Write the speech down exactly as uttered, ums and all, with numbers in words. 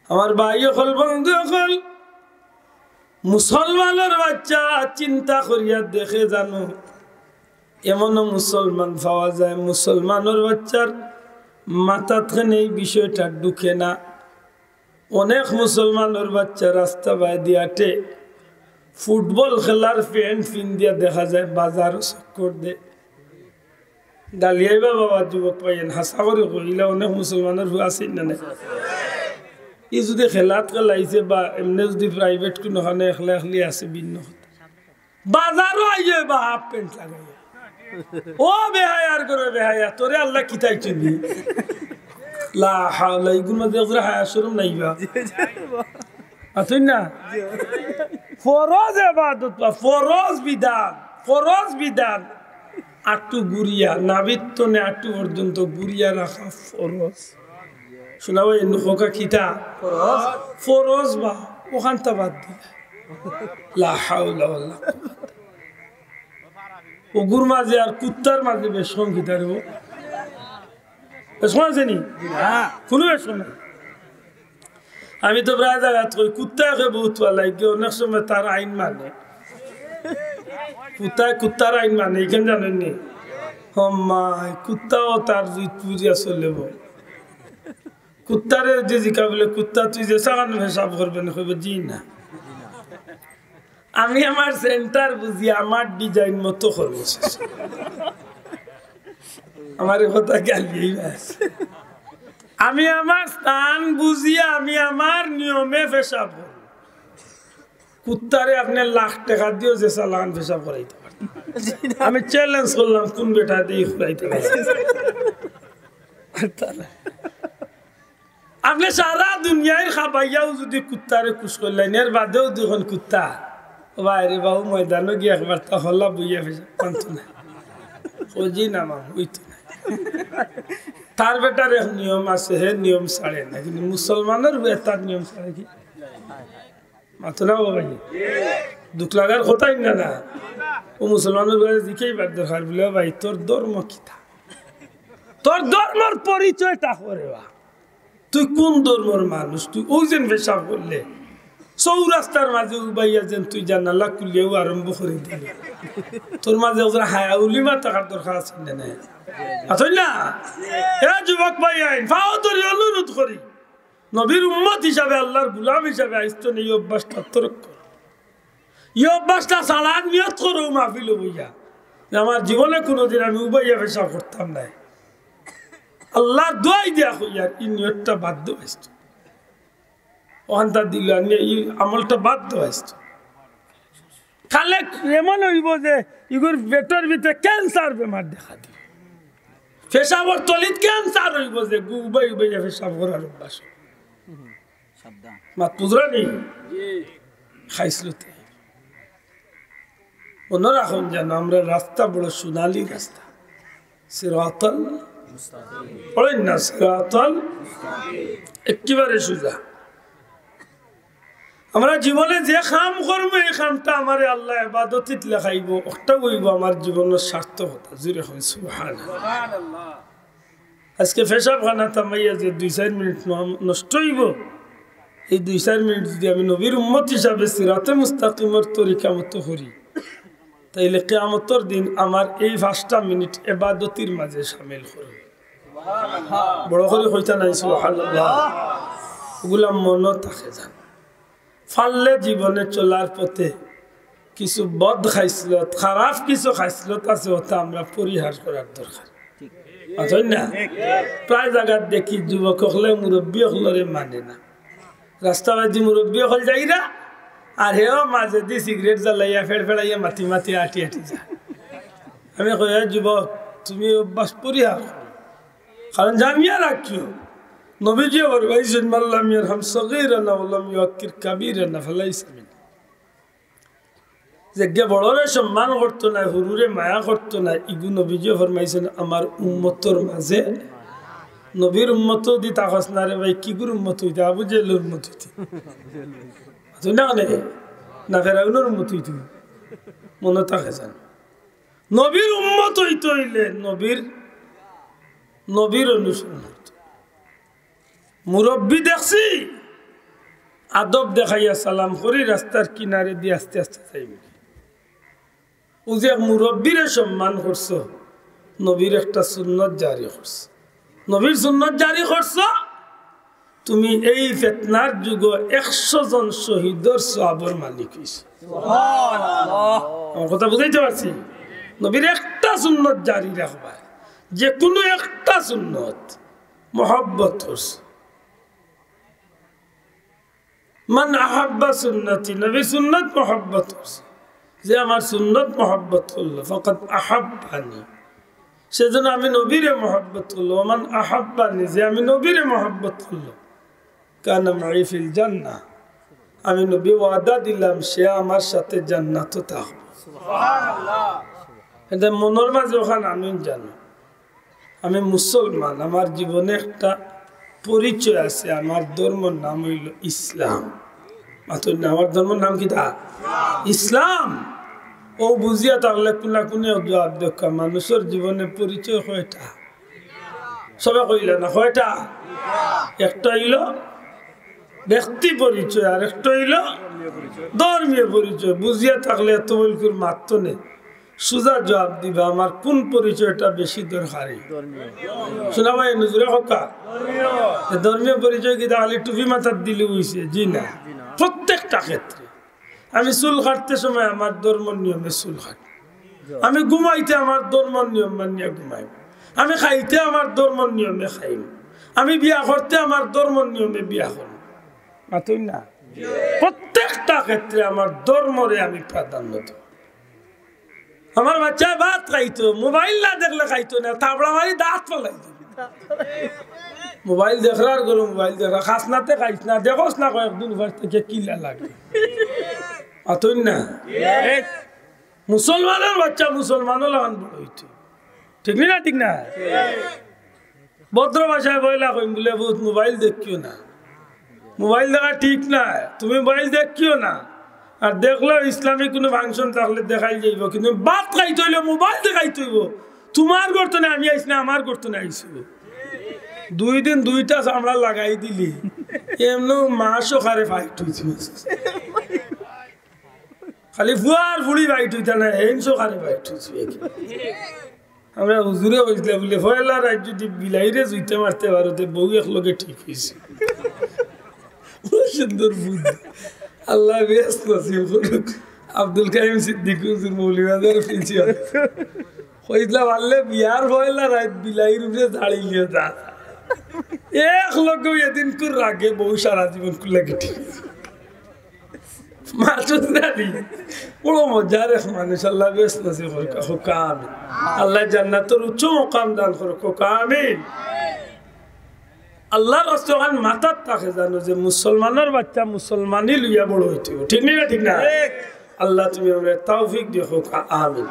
আমার ভাই অকল, বন্ধু অকল, মুসলমানর বাচ্চা চিন্তা করিয়া দেখে জানো, এমনও মুসলমান পাওয়া যায়, মুসলমানর বাচ্চার মাথাত কেনে এই বিষয়টা ঢুকে না। অনেক মুসলমানর বাচ্চা রাস্তা বায়দি আটে, ফুটবল খেলার প্যান্ট পিন্দিয়া দেখা যায় বাজারো চক্কর দে। গালিয়াইবা বাবা যুবক ভাইয়াইন, হাছা করি কইলা, অনেক মুসলমানর ফুয়া আছে না নাই? ই যুদি খেলাত খেলাইছে বা এমনে যুদি private কুনুখানো একলা একলি আছে ভিন্ন কথা। বাজারো আইয়ে বা হাফ প্যান্ট লাগাইয়া। ও বেহায়ার ঘরর বেহায়া, তোরে আল্লায় কিতা দিছইন নি? লা হাওলা, ইগুর মাঝে একজরা হায়া শরম নাই বা? আছইন না? ফরজ এবাদত বা ফরজ বিধান, ফরজ বিধান। আট্টু ঘুরিয়া, নাভির তনে আট্টু পর্যন্ত ঘুরিয়া রাখা ফরজ। শোনা ভাই, এমনে খোকা কিতা? ফরজ। ফরজ বা, অখানতা বাদ দিলা। লা হাওলা ওয়ালা কুওয়াতা। অগুর মাঝে আর কুত্তার মাঝে বেশ কম কিতা রে? বেশ কম আছে নি? না। কুনু বেশ কম নাই। আমি তো প্রায় জাগাত কই, কুত্তায় কে বহুত ভালা লাগে, অনেক সময় তার আইন মানে। কুত্তায় কুত্তার আইন মানে, ইখান জানইন নি? ও মাই, কুত্তাও তার জুইত বুঝিয়া চলেবো। কুত্তারে যে জিকা বলে, "কুত্তা, তুই যেছাখান পেশাব করবে না?" কইবো, "জি না।" আমি আমার center বুঝি, আমার design মতো করবো। আমার এই কথা গালিয়াই বাস। আমি আমার স্থান বুঝিয়া আমি আমার নিয়মে পেশাব করবো। কুত্তারে আপনে লাখ টেকা দিয়াও যেছালাখান পেশাব করাইতা পারতা। আমি challenge করলাম, কুন বেটা দিয়া করাইতা পারে। আপনে সারা দুনিয়ার খাবাইয়াও যুদি কুত্তারে খুশ করলাইন, এর বাদেও যখন কুত্তা, ও ভাই রে বাবু, ময়দানো গিয়া একবার তা হলা বইয়া পেশাব, মানতো না। ও জি না মামু, অইতো না। তার বেটার এক নিয়ম আছে, হে নিয়ম ছাড়ে না, কিন্তু মুসলমানর বেটার নিয়ম ছাড়ে কি? মাতো না বাবা, দুখ লাগার কথাই না, না। ও মুসলমানর ঘরে জিকাইবার দরকার, বলে, "ভাই, তোর ধর্ম কিতা? তোর ধর্মর পরিচয়টা করে বা? তুই কোন ধর্মর মানুষ? তুই ওই যেন পেশাব করলে, চৌরাস্তার মাঝে উবাইয়া যেন তুই জানালা খুলিয়াও আরম্ভ করে দিলি। তোর মাঝে ওদের হায়া উলিমা থাকার দরকার আছে না, না?" আছইন না? এ যুবক ভাইয়াইন, পাও ধরি অনুরোধ করি, নবীর উম্মত হিসাবে, আল্লাহর গুলাম হিসাবে আইজ থনে এই অভ্যাসটা তরক করো। এই অভ্যাসটা ছাড়ার নিয়ত করো মাহফিলো বইয়া, যে আমার জীবনে কোনোদিন আমি উবাইয়া পেশাব করতাম নায়। আল্লাহর দোয়াই দিয়া কইয়ার, এই নিয়তটা বাদ দেও আইজ থনে। অখানতা দিল, আর এই আমলটা বাদ দেও আইজ থনে। খালে এমন অইবো যে ইগুর পেটর ভিতরে cancer বেমার দেখা দিবো। পেশাবর তলিত cancer অইবো যে গু উবাই উবাইয়া পেশাব করার অভ্যাস। সাবধান। মাত বুঝরা নি? খাইছলতে। মনো রাখইন যেন আমরার রাস্তা বড় সোনালী রাস্তা। সিরাতাল মুস্তাকিম। পড়ইন না, সিরাতাল মুস্তাকিম। একেবারে সোজা। আমরা জীবনে যে কাম করমু, এই কামটা আমারে আল্লায় ইবাদতিত লেখাইবো, ওটা অইবো আমার জীবনর সার্থকতা। জোরে কইন সুবহানাল্লাহ। সুবহানাল্লাহ। আজকে পেশাবখানাত হামাইয়া যে দুই চাইর মিনিট ন-, নষ্ট অইবো, এই দুই চাইর মিনিট যুদি আমি নবীর উম্মত হিসাবে সিরাতে মুস্তাকিমর তরিকা মতো করি, তাইলে কিয়ামতর দিন আমার এই পাঁচটা মিনিট ইবাদতির মাঝে শামিল করো। বড় করি কইতা নায় সুবহানাল্লাহ। ওগুলা মনো থাকে যেন। পারলে জীবনে চলার পথে কিছু বদ খাইছলত, খারাপ কিছু খাইছলত আছে, ওটা আমরা পরিহার করার দরকার। আছইন না? প্রায় জাগাত দেখি যুবক অকলে মুরব্বি অকলরে মানে না। রাস্তা বায়দি মুরব্বি অকল যাইরা, আর হেও মাঝেদি সিগারেট জ্বালাইয়া ফেড়ফেড়াইয়া মাতি মাতি আটি আটি যায়। আমি কই, "এ যুবক, তুমি এই অভ্যাস পরিহার করো।" কারণ জানিয়া রাখিও, নবীজিয়ে ফরমাইছইন, "মান লাম ইয়ারহাম সগীরানা ওয়া লাম ইউয়াক্কির কাবীরানা ফালাইসা মিন্না।" যেগিয়ে বড়রে সম্মান করতো নায়, হুরুরে মায়া করতো নায়, ইগু নবীজিয়ে ফরমাইছইন, "আমার উম্মতর মাঝে।" নবীর উম্মত যুদি থাকস না রে ভাই, কিগুর উম্মত অইতে? আবু জেহেলর উম্মত অইতে। তুই না কেনে? না ফেরাউনর উম্মত অইতে? মনো থাকে যেন। নবীর উম্মত অইতে অইলে নবীর, নবীর অনুসরণ করতে। মুরব্বি দেখছি, আদব দেখাইয়া সালাম করি রাস্তার কিনারে দি আস্তে আস্তে যাইমু। ও যে এক মুরব্বিরে সম্মান করছো, নবীর একটা সুন্নত জারি করছো, নবীর সুন্নত জারি করছো। তুমি এই ফিতনার যুগো একশো জন শহীদর সওয়াবর মালিক অইছো। আমার কথা বুঝাইতে পারছি? নবীর একটা সুন্নত জারি রাখবা, যে কোনো একটা সুন্নত মহব্বত করছো। মান আহাব্বা সুন্নতি, নবীর সুন্নত মহব্বত করছে। যে আমার সুন্নত মহব্বত করলো, ফাকাদ আহাব্বানি, সেজন্য আমি নবীরে মহব্বত করলো। ওমান আহাব্বানি, যে আমি নবীরে মহব্বত করলো, কানা মাই ফিল জান্নাহ, আমি নবী ওয়াদা দিলাম, সে আমার সাথে জান্নাতো থাকবো। এটা মনর মাঝে ওখান আনুন জানো। আমি মুসলমান, আমার জীবনে একটা পরিচয় আছে, আমার ধর্মর নাম অইলো ইসলাম। মাতুন না, আমার ধর্মর নাম কিতা? ইসলাম। ও বুঝিয়া থাকলে কুনাকুনি জবাব দেউক্কা, মানুষর জীবনে পরিচয় কয়টা? সবে কইলা না, কয়টা? একটা অইলো ব্যক্তি পরিচয়, আর একটা অইলো ধর্মীয় পরিচয়। বুঝিয়া থাকলে এত বলকুর মাততো নে। সুজা জবাব দিবা, আমার কোন পরিচয়টা বেশি দরকারি? শোনা ভাই, নজরে হকা। এ ধর্মীয় পরিচয় কিতা খালি টুপি মাথাত দিলে অইছে? জি না। প্রত্যেকটা ক্ষেত্রে আমি চুল কাটতে সময় আমার ধর্মর নিয়মে চুল কাটি, আমি ঘুমাইতে আমার ধর্মর নিয়ম মানিয়া ঘুমাই, আমি খাইতে আমার ধর্মর নিয়মে খাই, আমি বিয়া করতে আমার ধর্মর নিয়মে বিয়া করি। মাতুন না? প্রত্যেকটা ক্ষেত্রে আমার ধর্মরে আমি প্রাধান্য দেই। আমার বাচ্চায় ভাত খাইতো, মোবাইল না দেখলে খাইতো না, থাবড়া মারি দাঁত ফালাই দিবি। মোবাইল দেখরার ঘরো মোবাইল দেখরা, খাস না তে খাইস না, দেখোস না কয়েকদিন উপাস থেকে কিলা লাগে। মাতুন না? মুসলমানর বাচ্চা মুসলমানর লাখান বড় অইতো। ঠিক নি না? ঠিক না? ভদ্র ভাষায় পয়লা কইন বুলে, "বহুত মোবাইল দেখিও না, মোবাইল দেখা ঠিক না, তুমি মোবাইল দেখিও না।" আর দেখলেও ইসলামিক কোনো ফাংশন থাকলে দেখাই যাইবো, কিন্তু ভাত খাইতে অইলে মোবাইল দেখাইতে অইবো। তোমার করতো না, আমি আইস না, আমার করতো না, আইসো। দুই দিন দুইটা চামড়া লাগাই দিলি, এমনও মাসও খারে ফাইট অইছে। খালি ফুয়ার ফুড়ি বাইট অইতা না, হেইনসো খারে বাইট অইছে। আমরা হুজুরে কইছিলা বুলে, পয়লা রাইত যদি বিলাইরে জুইতে মারতে পারো, তে বউ এক লগে ঠিক অইছে। বড় সুন্দর বুদ্ধি। আল্লাহ বেশ নসিব করুক। আব্দুল কাইম সিদ্দিকী হুজুর মৌলভীবাজার ফিরছি। কইছিলা, "পারলে বিয়ার পয়লা রাইত বিলাইর উপরে ঝাড়ি লিয়ে যা।" এক লগে এদিন কুর রাগে বউ সারা জীবন কুর লাগি ঠিক অইছে। মাসুদ আলী, বড় মজার এক মানুষ, আল্লাহ বেশ নসিব করুক, কউক্কা আমিন। আল্লাহ জান্নাতর উচ্চ মকাম দান করুক, কউক্কা আমিন। আল্লাহর রাস্তা ওখান মাথাত থাকে জানো যে মুসলমানর বাচ্চা মুসলমানি লইয়া বড় অইতে অইবো, ঠিক নি না? ঠিক না? আল্লাহ তুমি আমরারে তৌফিক দিও, কউক্কা আমিন।